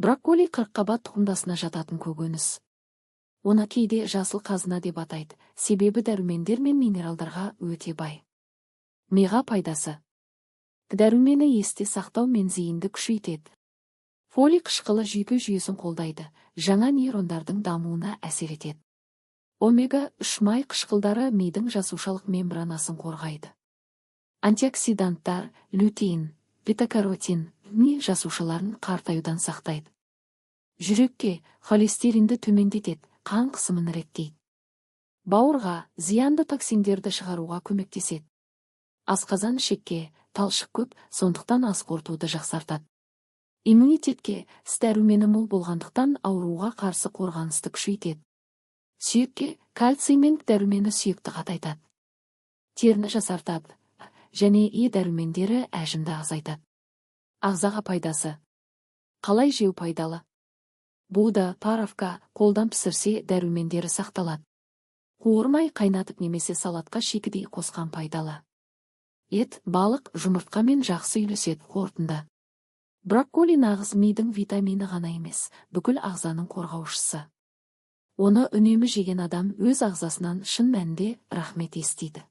Брокколи – қырыққабат тұқымдасына жататын көкөніс. Оны кейде жасыл қазына деп атайды, себебі дәрумендер мен минералдарға өте бай. Миға пайдасы: дәрумені есте сақтау мен зейінді күшейтеді. Фолий қышқылы жүйке жүйесін қолдайды, жаңа нейрондардың дамуына әсер етеді. Омега-3 май қышқылдары мидың жасушалық мембранасын қорғайды. Антиоксиданттар, лютеин, бета-каротин ми жасушаларын қартаюдан сақтайды. Жүрекке: холестеринді төмендетеді, қан қысымын реттейді. Бауырға: зиянды токсиндерді шығаруға көмектеседі. Асқазан ішекке: талшық көп, сондықтан ас қорытуды жақсартады. Иммунитетке: С дәрумені мол болғандықтан, ауруға қарсы қорғанысты күшейтеді. Сүйекке: кальций мен К дәрумені сүйекті қатайтады, теріні жасартады және Е дәрумендері әжімді азайтады. Ағзаға пайдасы. Қалай жеу пайдалы? Буда, паровка, қолдан пісірсе, дәрумендері сақталады. Қуырмай, қайнатып немесе салатқа шикідей қосқан пайдалы. Ет, балық, жұмыртқамен жақсы үйлеседі. Қорытынды: брокколи – нағыз мидың витамині ғана емес, бүкіл ағзаның қорғаушысы. Оны үнемі жеген адам өз ағзасынан шын мәнінде рахмет естиді.